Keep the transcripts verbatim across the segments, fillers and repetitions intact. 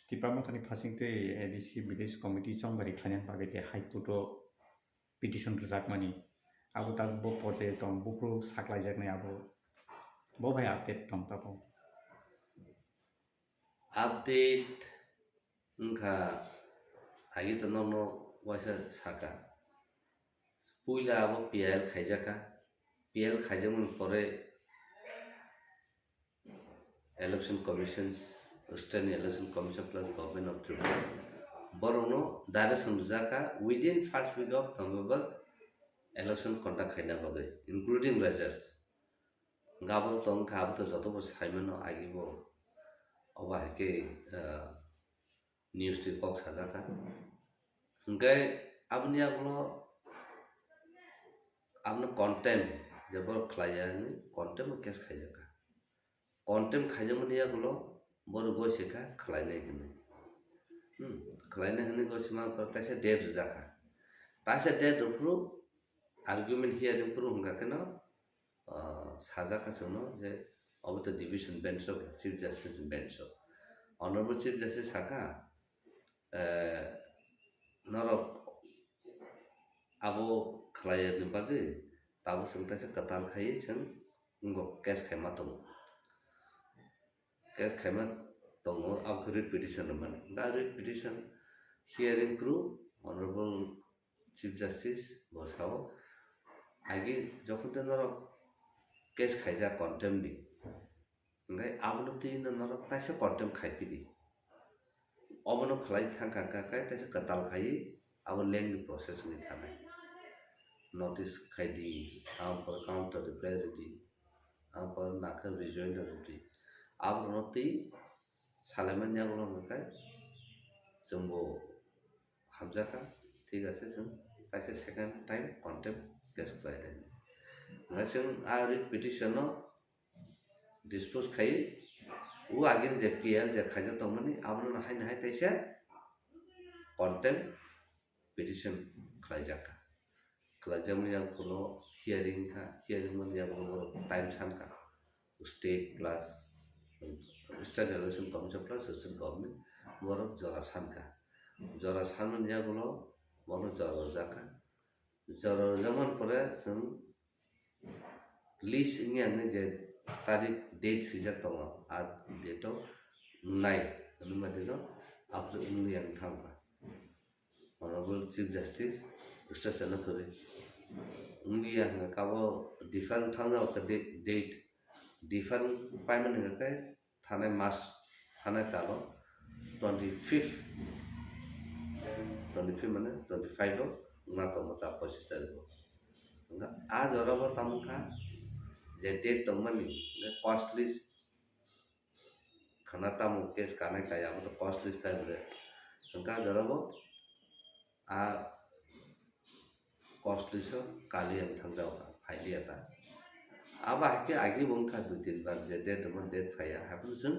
Tipra Mothani phasing tei A D C Village Committee chongbari khlainani bagwi je High Court o petition rwjakmani, abo tabuk bo porjai tong, buphuru saklaijaknai abo, bo bai update tong tabuk. Update wngkha, agi to nono waisa saka. Puila abo P I L khaijakha. P I L khaijakmani pore Election Commission, State Election Commission plus Government of Tripura borokno direction rwjakha within first week of November election conduct khaina bagwi, including results. Gabor tong kha, abo to joto bo saimano agi bo. Obo hai khe, ah, news twi kok sajak kha. Hwnkhe aboni yagulo abono contempt, je borok khlai ya hwnwi contempt o case khaijak kha. Contempt khaijakmani yagulo borok goi se kha khlainai hwnwi. Hmm, khlainai hwnwi goi se ma taisa date rwjak kha. Taisa date rwphuru argument hearing phuru hwnkha kheno, ah, sajak kha chwngno je obo to division bench o, Chief Justice bench o. Honorable Chief Justice sakha, eh, norok abo khlai ya ni bagwi tabuk chwng taisa kwtal khai chwng wngbo case khaima tongo. Case khaima tongo, abo khe writ petition rwmani. Da writ petition hearing phuru Honorable Chief Justice bo sao, agi jokhon te norok case khaijak contempt ni, hwnkhe abono twi no norok taisa contempt khai phidi. Obono khlai thang kha kha khe taisa kwtal khai abo lengthy process wngwi thanai. Notice khai di, aboni pore counter reply rw di, aboni pore nakhe rejoinder rw di. Aborokno twi salaimani yagulo hwnkhe chwngbo hamjakha, thik ase, chwng kaisa second time contempt case khlai di. Hwnkhe chwng a writ petition no dispose khai, o agini je P I L je khaijak tongmani abono haino hai taisa contempt petition khlaijak kha. Khlaijakmani yagulo hearing kha, hearing mani yagulo borok time san kha. State plus State Election Commission plus State Government borok jora san kha. Jora sanmani yagulo borok jora rwjak kha. Jora rwjakmani pore chwng list wngya hwnwi je tarik date swijak tongo, a date o wngnai hwnwi ma dino aboni wngya wng thang kha. Honorable Chief Justice Justice ano kwrwi wngya hwnkha khe abo defer wng thang jao kha date, defer paimani hwnkha khe thanai mas thanai talo twenty fifth, twenty fifth mane twenty five o wngna tongo ta pochis tarik o. Wngkha a jora bo tamo kha je date tongmani hwnkhe cost list khana tamo case kanai kaya abo to cost list file de. Wngkha a jora bo a cost list o kali ang thangjao kha, phailiya ta. Abo hai khe agi bo wngkha dui tin bar je date tongma date phaiya, haphano chwng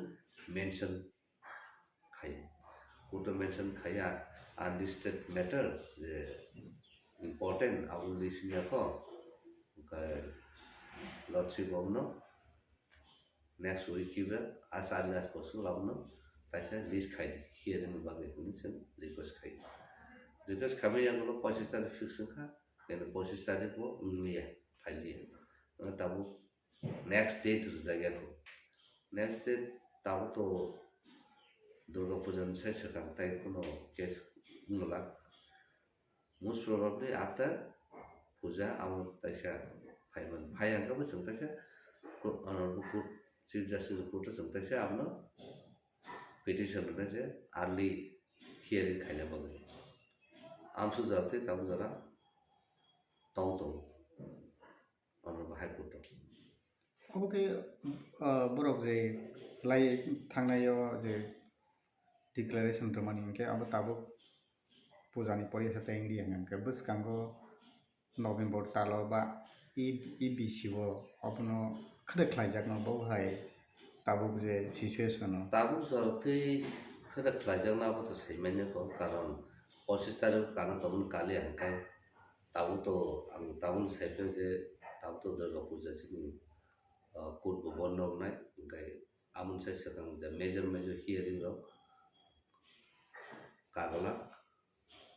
mention khai. Kuto mention khaiya unlisted matter je important abo list wngya kho. Okai lotsi bomno next week kiba as early as possible abono taisa list khai di, hearing ni bagwi hwnwi chwng request khai. Request khaimani yagulo pochis tarik fix wngkha, kene pochis tarik bo wngliya, phailiya. Wngkha tabuk next date rwjakya kho. Next date tabuk to Durga Puja ni sai swkang tai kuno case wngla. Most probably after puja abo taisa phaiman. Phai hwnkhe bo chwng taisa court, honorable court, Chief Justice court o chwng taisa abono petition rwnai je early hearing khaina bagwi. Amsu jora tei tabuk jora tong tongo. Honorable High Court o. Obo khe, ah, borok je lai thangnai o je declaration rwmani hwnkhe abo tabuk puja ni poriya sa tei wngya hwnkhe bwskango November talo ba E, E B C o abono khede khlaijakno bo hai tabuk je situation o. Tabuk jora twi khede khlaijakno abo to saimanya kho, karon pochis tarik o kana tongmani kali hwnkhe tabuk to ang tabukno saiphaio je tabuk to Durga Puja chini, ah, court bo bondo wngnai, hwnkhe aboni sai swkang je major major hearing rok Pagla,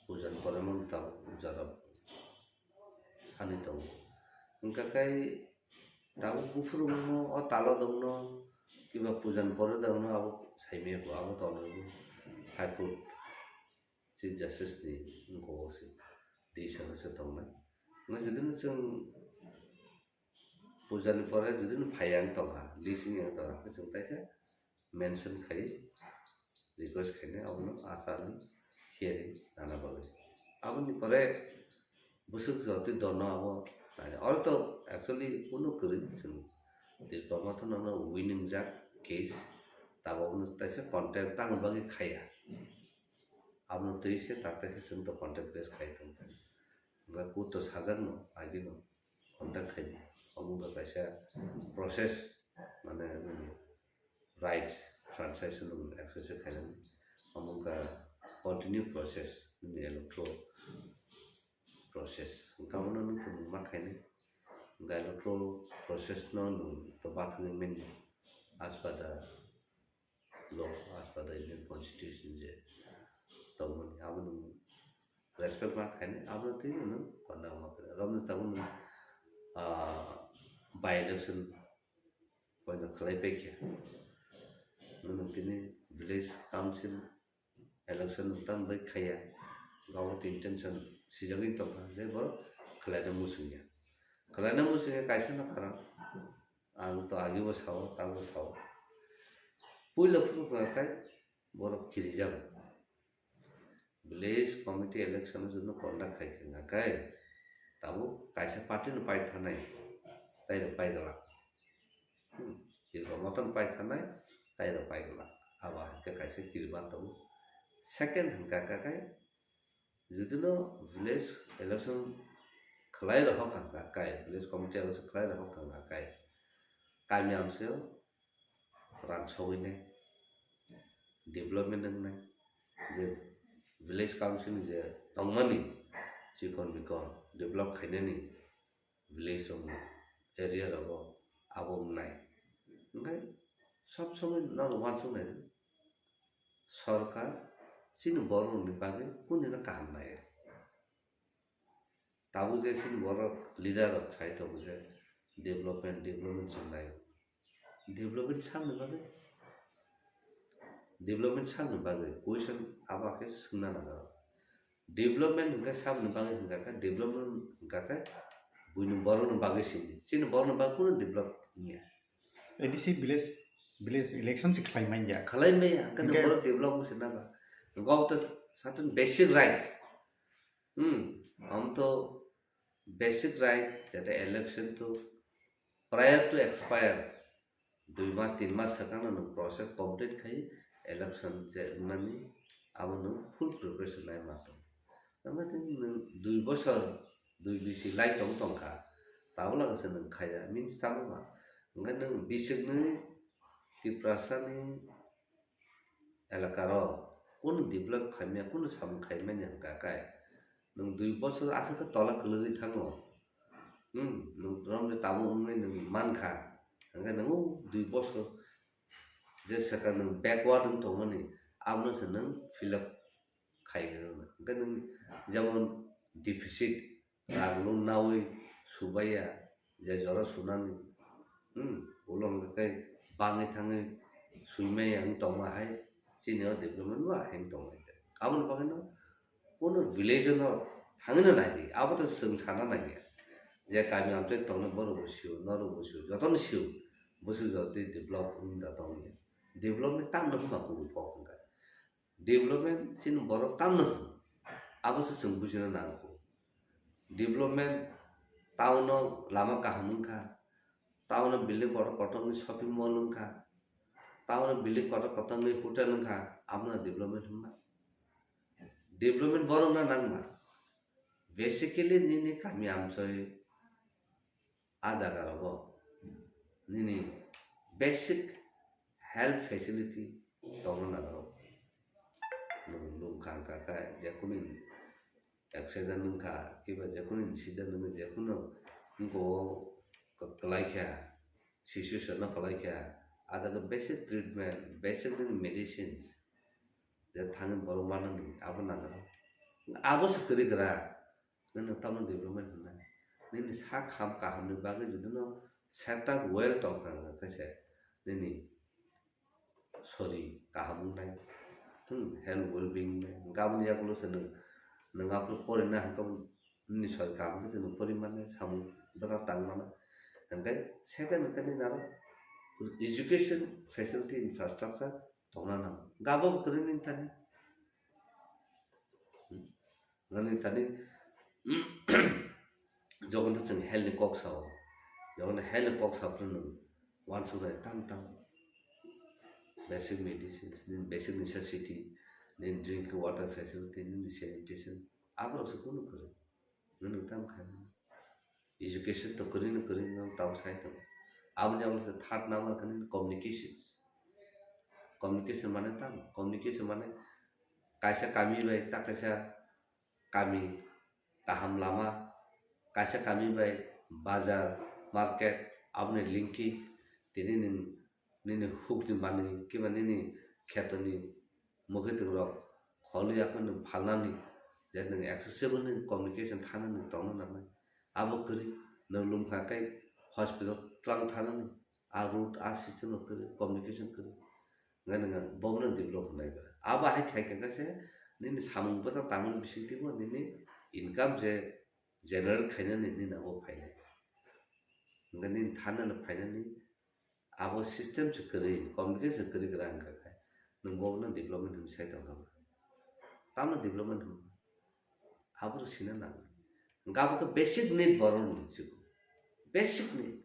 puja ni pore mano tabuk puja rok sani tongo. Wngkha khe tabuk buphuru wngno o talo dongno kiba puja ni pore dongno abo saimaya kho, abo tongo High Court Chief Justice ni wngkha o se decision se tongnai. Wngkha jodi no chwng puja ni pore jodi no phai ang tongkha, list wng yang tongkha, khe chwng taisa mention khai request khainai abono achar ni hearing nana bagwi. Aboni pore bwswk jotwi dono abo naina. Oro to actually kunu kwrwi chwng Tipra Motha no winning jak case, tabok no taisa contempt tangwi bagwi khaiya. Abono twi se tak taisa chwng to contempt case khai tongkha. Hwnkhe court to sajakno agino contact khaidi. Omo wngkha kaisa process, mane nini right, franchise no exercise khainani. Omo wngkha continue process, nini electoral process. Wngkha omo no nwng tongmung ma khainai. Wngkha electoral process no nwng to bathangwi manya as per the law, as per the Indian Constitution je tongmani, abono respect ma khainai, abono twi no conduct ma khainai. Romni tabuk no, ah, by election poino khlai paikha. Nwng tini village council election nwng tamo bai khaiya, gabo twi intention sijagwi tongkha je borok khlaina muchungya. Khlaina muchungya kaisa no karon. Ang to agi bo sao, tamo sao. Puila phuru hwnka khe borok kirijago. Village committee election no jono conduct khai khe hwnka khe tabuk kaisa party no pai thanai, tai rok pai glak. Hmm, Tipra Motha no pai thanai, tai rok pai glak. Abo hai khe kaisa kiriba tongo. Second hwnka khe Judino village election khlai rohor thangkha kai, village committee election khlai rohor thangkha kai, kami amseo rang sogwinai, development wngnai, je village council ni je tongmani chikon mikon develop khainani village rok area rogo abo wngnai. Hwnkhe sob somoi nono uansuknai sorkar chini borok rokni bagwi kunino kaham nai. Tabuk je chini borok leader rok sai tongo je development, development chwng nai. Development sakni bagwi, development sakni bagwi question abo khe swngna nango. Development hwnkhe saboni bagwi hwnkha khe, development hwnkha khe buini borokni bagwi simi. Chini borokni bagwi kunu develop wngya. A D C village, village election se khlai manya. Khlai manya, hwnkhe Hwnkhe borok develop wngse naba. Hwnkhe obo to certain basic right. Hmm, omo to basic right, jete election to prior to expire, dui mas, tin mas swkangno nwng process complete khai election je wngnani, abo nwng full preparation lai ma tong. Tamo tei nwng dui bosor, dui bisi lai tong tongkha, tabuk lagase nwng khaiya, means tamo ba? Hwnkhe nwng bisiknwi Tiprasani elakaro kunu develop khaimya, kunu samung khaimani hwnkha khe, nwng dui bosor aswk khe tola kwlwgwi thango. Hmm, nwng romni tabuk wngwi nwng mankha. Hwnkhe nwng o dui bosor je swkang nwng backward wng tongmani, abono se nwng fill up khai rwna. Hwnkhe nwng jemon deficit, rang no nawi subaiya, je jora sunani, hmm, ulo hwnkhe bangwi thangwi suimaya wng tongma hai, chini o development bo hai wng tongmani. Aboni bagwino kunu village no thangwino naidi, abo to chwng sana naiya. Je kami amchai tongnai borok bo sio, norok bo sio, jotono sio, bwswk jotwi develop wng da tongya. Development tamo hwnba kubui kok hwnkha. Development chini borok tamno hwn, abo se chwng bujina nangkho. Development town o lama kaham wngkha, town o building kotor kotor ni shopping mall wngkha, town o building kotor kotor ni hotel wngkha, abono development hwnba? Development borok no nangma. Basically nini kami amchoi a jaga rogo nini basic health facility tongna nango. Nwng lungkha wngkha khe jekunu accident wngkha, kiba jekunu incident wngwi jekunu wngkha o kwlai kha, situation no kwlai kha, a jaga basic treatment, basic nini medicines, je thangwi borok manani abo nango. Abo se kwrwi gra. Nini tamo development hwnna. Nini sak ham kahamni bagwi jodi no setup well tongkha hwnkhe se nini sori kaham wngnai. Hmm, health well being wngnai. Hwnkhe aboni yagulo se nwng, nwng aphuru porina hwnkhe nini sori kaham khe se nwng pori mannai, samung bwkha tang mano. Hwnkhe second hwnkhe nini aro education facility infrastructure tongna nango. Hwnkhe abo bo kwrwi nini thani. Hmm. Nini thani jogon to chwng health ni kok sao, jogon health ni kok sa phuru nwng uansuknai tam tam basic medicines, nini basic necessity, nini drinking water facility, nini sanitation, aborok se kunu kwrwi, nini tam khaimani. Education to kwrwi no kwrwi no tamo sai tongo. Aboni abo se third number khe nini communication. Communication mane tamo? Communication mane kaisa kami bai ta kaisa kami kaham lama, kaisa kami bai bazar, market, aboni link khe tini nini, nini hukni manwi kiba nini khetoni mwkhwtwng rok holi yakhwno phalnani, je nwng accessible ni communication thanani tongna nangnai. Abo kwrwi nwng lwmkha khe hospital twlang thanani, a route, a system rok kwrwi, communication kwrwi. Hwnkhe nwng bobono develop hwnwi ba. Abo hai khai khe se nini samung bwtang tangmani bisingtwi bo nini income je generate khainani nini abo phainai. Hwnkhe nini thanani phainani abo system se kwrwi, communication kwrwi kwrang wngkha khe nwng bobono development hwnwi sai tongkha ba. Tamo development hwnwi? Abo sina nango. Hwnkhe abo khe basic need borokni, basic need.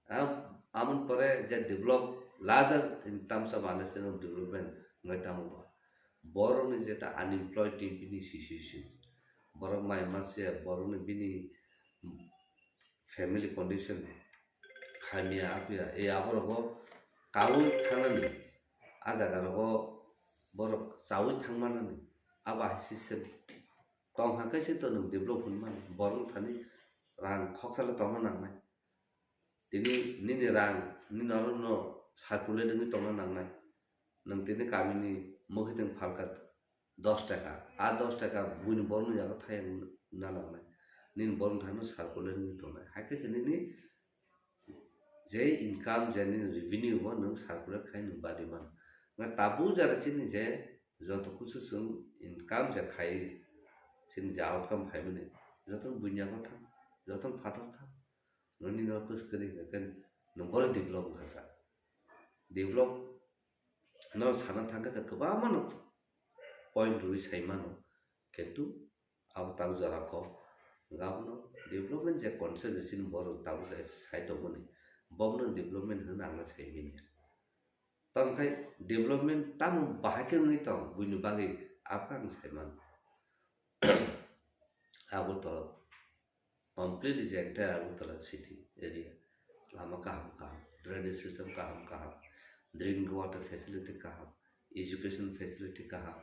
Am-, amoni pore je develop, larger in terms of understanding of development wngkhe tamo ba. Borokni jeta unemployed ni bini situation, borok mai masa, borokni bini family condition hamya apya, e aborogo kaui thanani, a jaga rogo borok chaui thangmanani, abo hai system tong hwnkhe se to nwng develop hwnmani, borok thani rang khoksa le tongna nangnai. Tini nini rang, nini oro no circulate wngwi tongna nangnai. Nwng tini kamini mwkhwtwng phalkha dos taka, a dos taka buini borokni yago thayang na nangnai. Nini borokni thani circulate wngwi tongnai. Hai khe se nini je income, je nini revenue bo nwng circulate khai nwng badi mano. Nga tabuk jara chini je joto kusu chwng income je khai, chini je outcome phaimani, joto buini yago thang, joto phatar thang. Nini no kus kri khe nwng boro develop wngkha sa. Develop no sana thangkhe to kwbangma no point rwi sai mano. Kintu abo tabuk jora kok. Hwnkhe abono development je concept chini borok tabuk jai sai tongmani, bobono development hwnwi ang sai manya. Tamo khai development tamo bahai khe wngwi tong buini bagwi abo khe ang sai mano. Agartala, completely je entire Agartala city area, lama kaham kaham, drainage system kaham kaham, drinking water facility kaham, education facility kaham,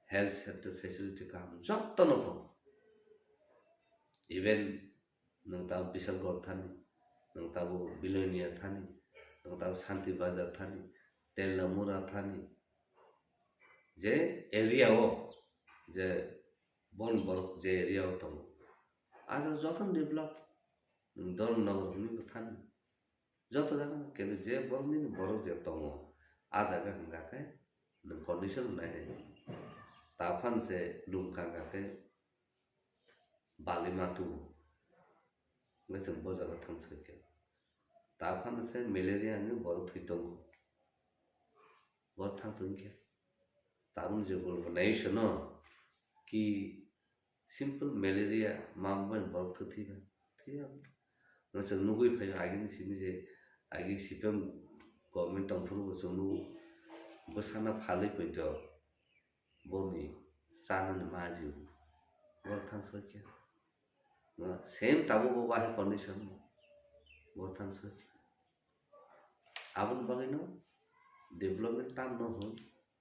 health center facility kaham, jotono tongo. Even nwng tabuk Bisalgor thani, nwng tabuk Bilonia thani, nwng tabuk Santi Bazar thani, Telamura thani, je area o, je bon borok je area o tongo, a jaga jotono develop, nwng Dharmanagar hwnwi bo thani, joto jaga no khe je borok nini borok je tongo, a jaga hwnkha khe nwng condition nai nai. Ta phan se lum kha kha khe bali ma tubu. Hwnkhe chwng bo jaga thang soi khe. Ta phano se malaria ni borok thwi tongo. Borok thang tong khe. Tabuk je guluk nai se no ki simple malaria ma bai borok thwi thwi ba. Thwi ya. No chwng nugui phai agini simi je agi C P M government tong phuru bo chwng nugo. Bwsana phalwi poito. Boni chanani maji bo thang soi khe. Same tabuk bo bahai condition bo thang soi. Aboni bagwi no development tam no hwn,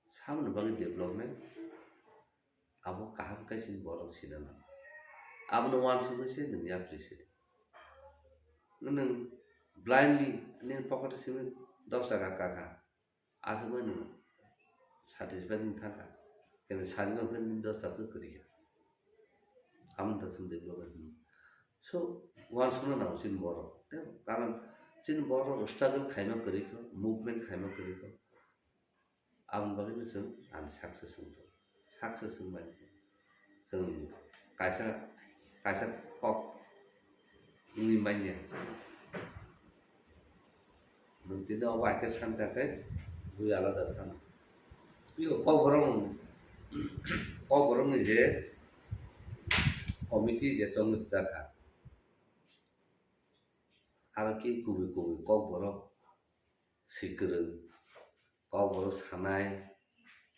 samani bagwi development abo kaham khe chini borok sina nango. Abono uansugwi se nwng yapri se. Nwng blindly nini pocket o simi dos taka kaka. Aswk bai nwng Satisfied wng thangkha. Kene sari no hwnwi dos ta kwrwi kha. Amoni ta chwng development hwnwi. So, uansukna nango chini borok. Tei karon chini borok struggle khaima kwrwi kho, movement khaima kwrwi kho. Aboni bagwi no chwng unsuccess wng thang. Success wng bai. Chwng kaisa, kaisa kok wngwi manya. Nwng tini obo hai khe san kha khe bui alada san. Tei o Kokborok, Kokborokni je committee je chongwi rwjak kha, aro khe kubui kubui Kokborok swi kwrwng, Kokborok sanai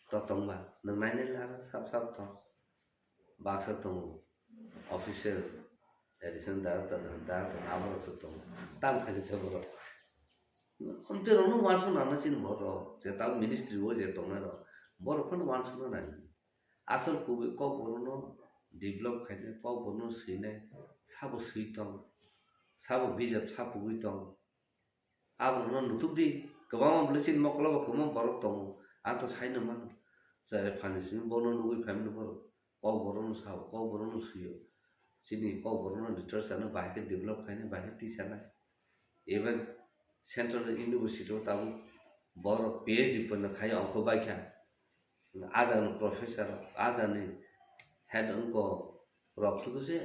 to tongba, nwng nainai le aro sap sap tong. Baksa tongo, official, additional director, director, aborok se tongo. Tam khaini se borok. Amtwi rokno uansuk nangna chini borok, je tamo ministry o je tongnai rok, borok phano uansukna nang. Asol kubui Kokborokno develop khainai, Kokborokno swinai, sabo swi tong, sabo bijap sapugwi tong. Aborokno nutuk di, kwbangma bwlwi chini mokolo bo kwbangma borok tongo, ang to saino mano. Chwrai phan simi bono nugwi phaimani borok, Kokborokno sao, Kokborokno swio. Chini Kokborokno literature no bahai khe develop khainai, bahai khe tisanai. Even Central University o tabuk borok P H D phano khai ongkho baikha. Ajani professor, ajani head wngkha rok sudu se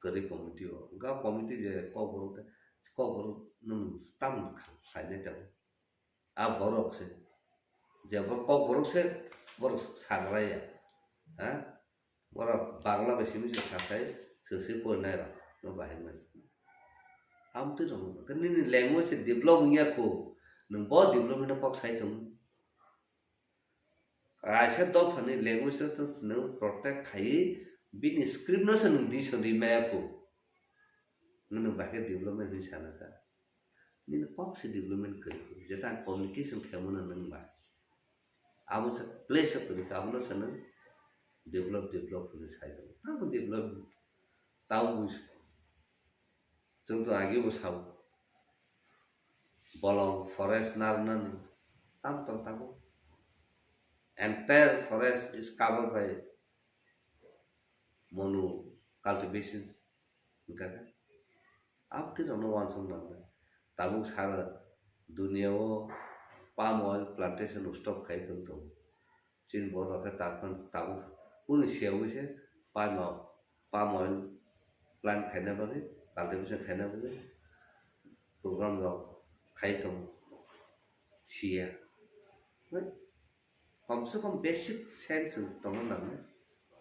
kwrwi committee o. Wngkha committee je Kokborok, Kokborok nwng tam khlainai tongo. A borok se, je bo Kokborok se, borok sagra ya. Ha? Borok Bangla bai simi se sakhai, se se porinai rok no bahai masa. Amtwi rok nini language se develop wngya kho, nwng bo development kok sai tongo. Kaisa dophani language no se nwng protect khaiwi bini script no se nwng di sodi maya kho. Nwng bahai khe development hinwi sana sa. Nini kok se development kwrwi kho. Jeta communication khaimano nwng ba. Abo se place kwrwi kha, abono se nwng develop, develop hinwi sai tongo. Tamo develop, tamo bui-, chwng to agi bo sao. Bolong forest narwknani tam tong tabuk. Entire forest is covered by mono cultivation. Hwnkha khe, amtwi rokno uansuk nangnai. Tabuk sara dunia o palm oil plantation stop khai tong tongo. Chini borok khe tabuk, tabuk kunu siyaui se palm, palm oil plant khaina bagwi, cultivation khaina bagwi program rok khai tongo. Siya. Kom se kom basic sense tongna nangnai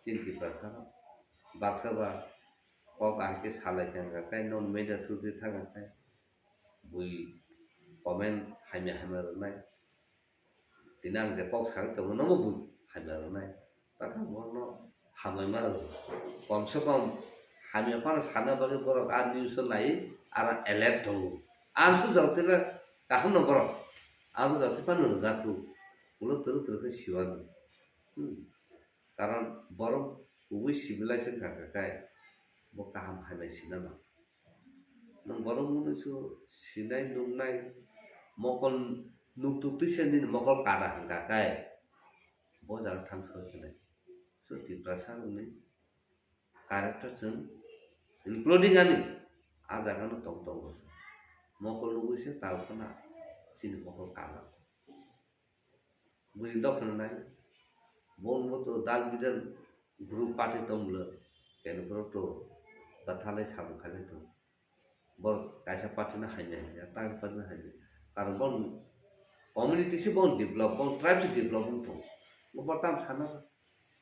chini Tiprasa rok. Baksa ba kok ahai khe salai thang kha khe, non media through di thang kha khe, bui comment hamya hamya rwnai. Tini ang je kok sagwi tongo, nomo bui hamya rwnai. Takham bono hamai ma rw. Kom se kom hamya phano sana bagwi borok a news o nai, aro alert tongo. Ang se jotila kaham no borok. Ang jotila phano rwga thu. Ulo twrwk twrwk khe siwano. Hmm. Karon borok kubui civilization kha kha khai bo kaham hamya sina nang. Nwng borok mwnwi su sinai nuknai mokol nuktuk twisa nini mokol kada hwnkha khe bo jaga thang soi khe nai. So Tiprasa rokni character chwng including ani a jaga no tong tongo se. Mokol nugwi se tabuk phano chini mokol kada. Bini dophano nai. Bon bo to dal bidal group party tong bwle. Keno borok to bathalai samung khailai tong. Borok kaisa party no hamya hamya, ta party no hamya. Karon bon community se bon develop, bon tribe se develop wng tong. Bo tam sana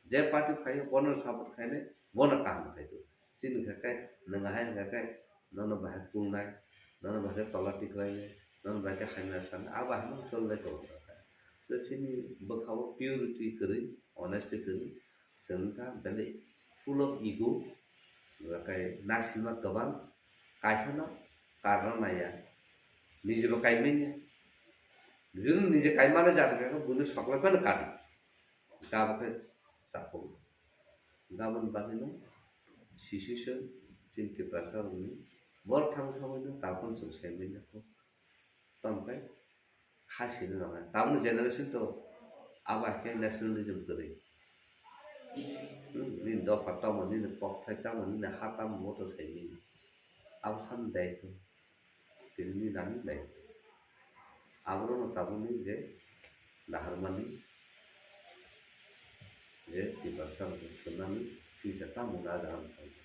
je party phaio bono support khainai, bono kaham khai tong. Chini khe kai, nwng hai wngkha khe, nono bahai kulnai, nono bahai tola tiklainai, nono bahai khe hamya sanai, abo hai no cholnai tongo. So chini bwkhao purity kwrwi, honesty kwrwi, chwng wngkha belai full of ego, kai nasima kwbang, kaisa no karna naiya, niji bo kaimanya, juni niji kaimani jat khe buino soklai phano kadi. Gabo khe chapuk. Gaboni bagwino sisi se chini Tiprasa rokni borok thang samwino tabukno chwng saimanjakho. Tamo khe kha sini rwnai. Tabukni generation to Abo hai khe nationalism kwrwi. Hmm, nini dopha tamo, nini kokthai tamo, nini ha tamo, moto sai nini. Abo sani daitw. Tini nini nani daitw. Abono tabukni je naharmani je Tiprasa rok swngnani future tamo na jagani thangwi.